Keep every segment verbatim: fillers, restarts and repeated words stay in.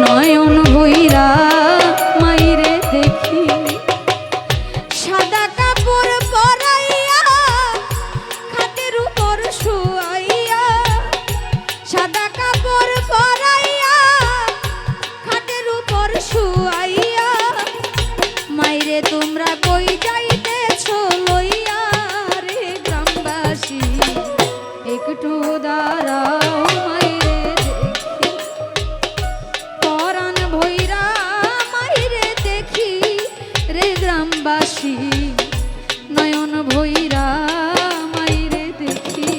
নয়ন ভৈরা মাইরে দেখি, সাদা কাপড় পরাইয়া, খাটের উপর শুয়াইয়া, সাদা কাপড় পরাইয়া, খাটের উপর শুয়াইয়া, মাইরে তোমরা কই যাইতেছ লইয়া রে গ্রামবাসী? একটু দাঁড়াও মাইরে দেখি, পরাণ ভৈরা মাইরে দেখি রে গ্রামবাসী, নয়ন ভৈরা মাইরে দেখি।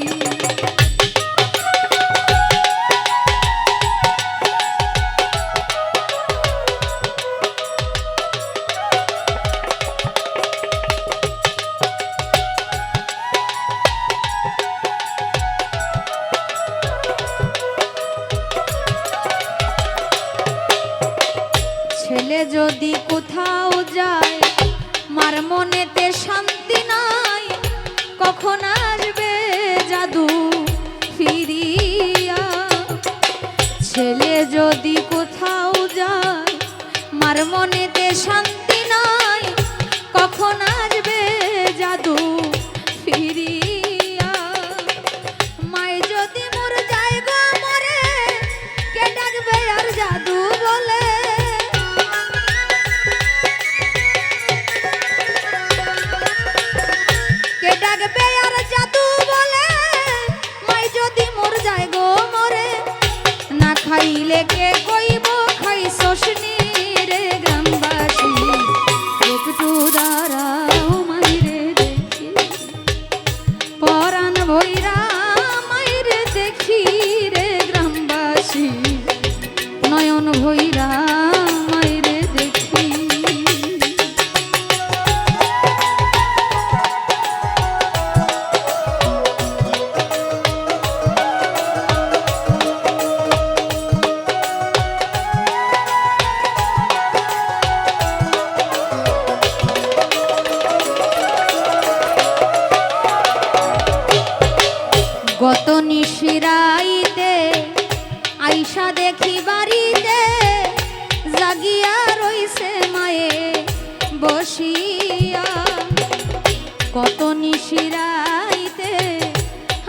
ছেলে যদি কোথাও যায়, মার মনেতে শান্তি নাই, কখন আসবে জাদু ফিরিয়া? ছেলে যদি কোথাও যায়, মার মনেতে শান্তি নাই, কখন আসবে জাদু ফিরিয়া? মাই যদি মোর যায় গো মরে, কে ডাকবে আর জাদু বলে? কে ডাকবে আর জাদু বলে? মাই যদি মোর যায় গো মরে, না খাইলে কে কইব খাইছস নি রে গ্রামবাসী? একটু দাঁড়াও মাইরে দেখি, পরাণ ভৈরা মাইরে দেখি রে গ্রামবাসী, নয়ন ভৈরা মাইরে দেখি। গত নিশিরাইতে আইসা দেখি বাড়িতে জাগিয়া রইছে মায়ে বসিয়া। কত নিশিরাইতে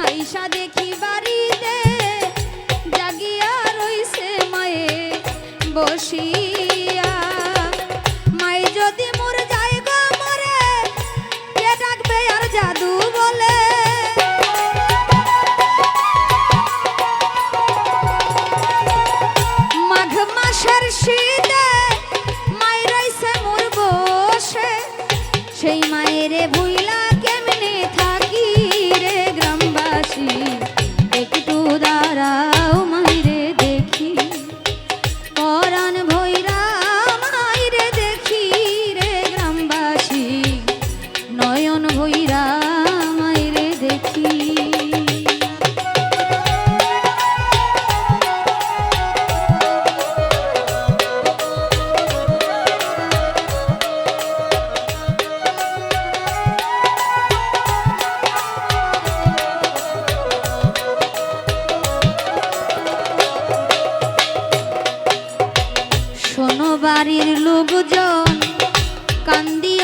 আইসা দেখি বাড়িতে জাগিয়া রইছে মায়ে বসিয়া। মাই যদি মোর যায় গো মরে, কে ডাকবে আর জাদু বলে? মাঘ মাসের শীতে মাই রইছে মোর বসে, সেই মায়েরে ভুইলা কেমনে থাকি রে গ্রামবাসী? একটু দাঁড়াও মাইরে দেখি, পরাণ ভৈরা মাইরে দেখি রে গ্রামবাসী, নয়ন ভৈরা মাইরে দেখি। শোনো বাড়ির লোকজন, কান্দি